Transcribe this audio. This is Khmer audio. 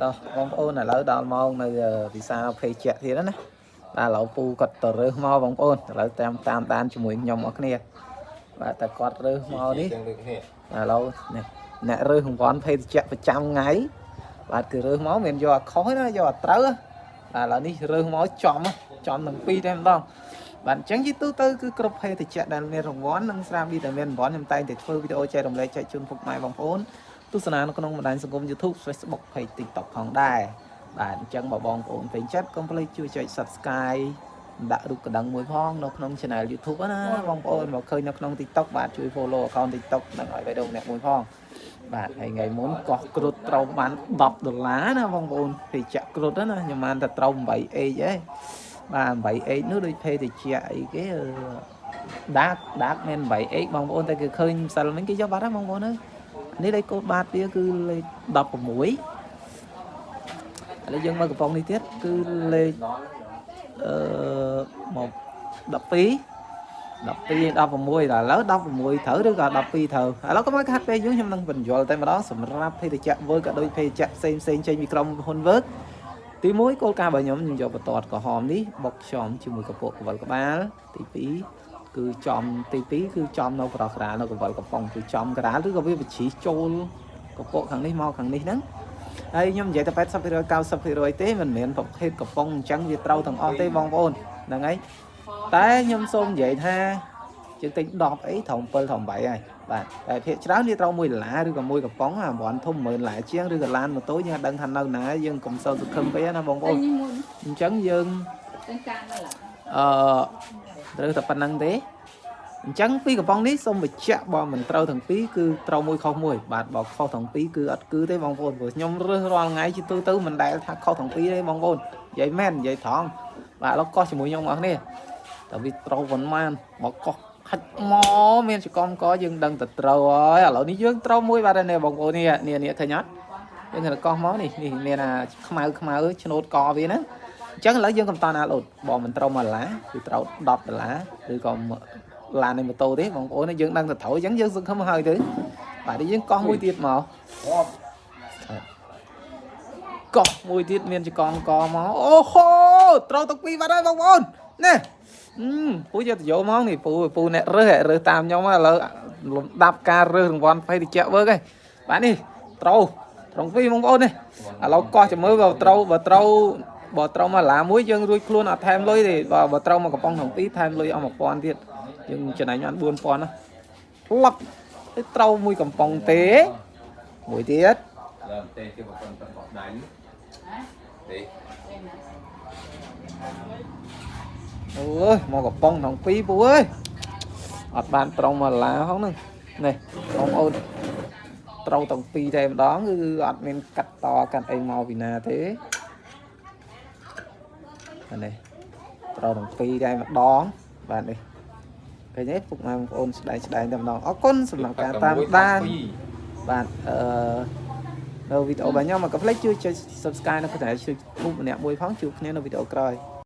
តោះបងប្អូនឥឡូវដល់ម៉ោងនៅវិសាលភេជ្ជៈទៀតណាបាទឥឡូវពូគាត់ទៅរើសមកបងប្អូនឥឡូវតាមតាមដានជាមួយខ្ញុំអរគ្នាបាទតែគាត់រើសមកនេះ ចឹងដូចគ្នា ឥឡូវនេះអ្នករើសរង្វាន់ភេទជ្ជៈប្រចាំថ្ងៃបាទគឺរើសមកមិនយកអាខុសទេណាយកអាត្រូវហ៎បាទឥឡូវនេះរើសមកចំហ៎ចំទាំងពីរតែម្ដងបាទអញ្ចឹងជាទូទៅគឺគ្រប់ភេទជ្ជៈដែលមានរង្វាន់និងស្រាប៊ីដែលមានរង្វាន់ខ្ញុំតែងតែធ្វើវីដេអូចែករំលែកចែកជូនពុកម៉ែបងប្អូនទស្សនានៅក្នុងបណ្ដាញសង្គម YouTube Facebook Page TikTok ផងដែរបាទអញ្ចឹងបើបងប្អូនពេញចិត្តកុំភ្លេចជួយចុច Subscribe ដាក់រូបកណ្ដឹងមួយផងនៅក្នុង Channel YouTube ណាបងប្អូនមកឃើញនៅក្នុង TikTok បាទជួយ follow account TikTok និងឲ្យបេះដូងអ្នកមួយផងបាទហើយថ្ងៃមុនកោះគ្រុតត្រូវបាន10ដុល្លារណាបងប្អូនភេជ្ជៈគ្រុតណាខ្ញុំបានតែត្រូវ 8H ឯងបាទ 8H នោះដូចភេទជ្ជៈអីគេដាកដាកមាន 8H បងប្អូនតែគេឃើញម្សិលមិញគេយកបាត់ហើយបងប្អូនអើយនេះលេខកូដបាតវាគឺលេខ16ឥឡូវយើងមើលកំប៉ុងនេះទៀតគឺលេខ អឺមក12 12 16ដល់ឥឡូវ16ត្រូវឬក៏12ត្រូវឥឡូវកុំឲ្យខាត់ពេលយូរខ្ញុំនឹងបញ្យល់តែម្ដងសម្រាប់ភេទជ្ជៈ work ក៏ដូចភេទជ្ជៈផ្សេងផ្សេងចេញពីក្រុមហ៊ុន work ទី1គោលការណ៍របស់ខ្ញុំខ្ញុំយកបន្ទាត់ក្រហមនេះបុកចំជាមួយកពកកវលក្បាលទី2គឺចំទី2គឺចំនៅប្រោះក្រាលនៅកវលកំប៉ុងគឺចំក្រាលឬក៏វាបញ្ជ្រីចូលកពកខាងនេះមកខាងនេះហ្នឹងហើយខ្ញុំនិយាយតែ80% 90%ទេមិនមែនប្រភេទកំប៉ុងអញ្ចឹងវាត្រូវទាំងអស់ទេបងប្អូនហ្នឹងហើយតែខ្ញុំសូមនិយាយថាជាងទិញ10អីត្រឹម7ត្រឹម8ហើយបាទតែភាគច្រើនវាត្រូវ1ដុល្លារឬក៏មួយកំប៉ុងអារំធំ10000ដុល្លារជាងឬក៏ឡានម៉ូតូយើងអត់ដឹងថានៅណាយើងកុំសូវសង្ឃឹមពេកណាបងប្អូន នេះមុន អញ្ចឹងយើង ទាំងការនៅឡើយ អឺត្រូវតែប៉ុណ្្នឹងទេអញ្ចឹងពីរកំប៉ុងនេះសូមបញ្ជាក់បើមិនត្រូវទាំងពីរគឺត្រូវមួយខុសមួយបាទបើខុសទាំងពីរគឺអត់គឺទេបងប្អូនព្រោះខ្ញុំរើសរាល់ថ្ងៃជាទូទៅមិនដែលថាខុសទាំងពីរទេបងប្អូននិយាយមែននិយាយត្រង់បាទឥឡូវកោះជាមួយខ្ញុំបងប្អូននេះតែវាត្រូវប៉ុន្មានបើកោះខាច់មកមានចកំកយើងដឹងតែត្រូវហើយឥឡូវនេះយើងត្រូវមួយបាទនេះបងប្អូននេះនេះនេះឃើញអត់យើងត្រូវកោះមកនេះនេះមានអាខ្មៅខ្មៅឆ្នូតកវាហ្នឹងអញ្ចឹងឥឡូវយើងកំតានអាឡូតបើមិនត្រូវ1ដុល្លារគឺត្រូវ10ដុល្លារឬក៏ឡាននៃម៉ូតូទេបងប្អូនយើងដឹងតែត្រូវអញ្ចឹងយើងសង្ឃឹមហើយទៅបាទនេះយើងកោះមួយទៀតមកកោះមួយទៀតមានចកងកមកអូហូត្រូវទាំងពីរបាត់ហើយបងប្អូននេះអឺពូយកទៅយកមកនេះពូពូអ្នករើសរើសតាមខ្ញុំឥឡូវលំដាប់ការរើសរង្វាន់ភេទជ្ជៈវើកហើយបាទនេះត្រូវត្រង់ពីរបងប្អូននេះឥឡូវកោះចាំមើលបើត្រូវបើត្រូវបើត្រូវមកឡាមួយយើងរួចខ្លួនអត់ថែមលុយទេបើបើត្រូវមកកំប៉ុងទាំងពីរថែមលុយអស់1000ទៀតយើងចំណេញបាន4000ណាផ្លឹបទៅត្រូវមួយកំប៉ុងទេមួយទៀត ឡើងទេគេប្រព័ន្ធបោះដៃទេ អូយមកកំប៉ុងទាំងពីរពូអើយអត់បានត្រង់មកឡាផងហ្នឹងនេះបងប្អូនត្រូវទាំងពីរតែម្ដងគឺអត់មានកាត់តកាត់អីមកពីណាទេបាទនេះត្រូវទាំងពីរតែម្ដងបាទនេះឃើញទេពុកម៉ែបងប្អូនស្ដែងស្ដែងតែម្ដងអរគុណសម្រាប់ការតាមដានបាទអឺនៅវីដេអូរបស់ខ្ញុំមកកុំភ្លេចជួយចុច Subscribe និង Channel YouTube ម្នាក់មួយផងជួបគ្នានៅវីដេអូក្រោយ។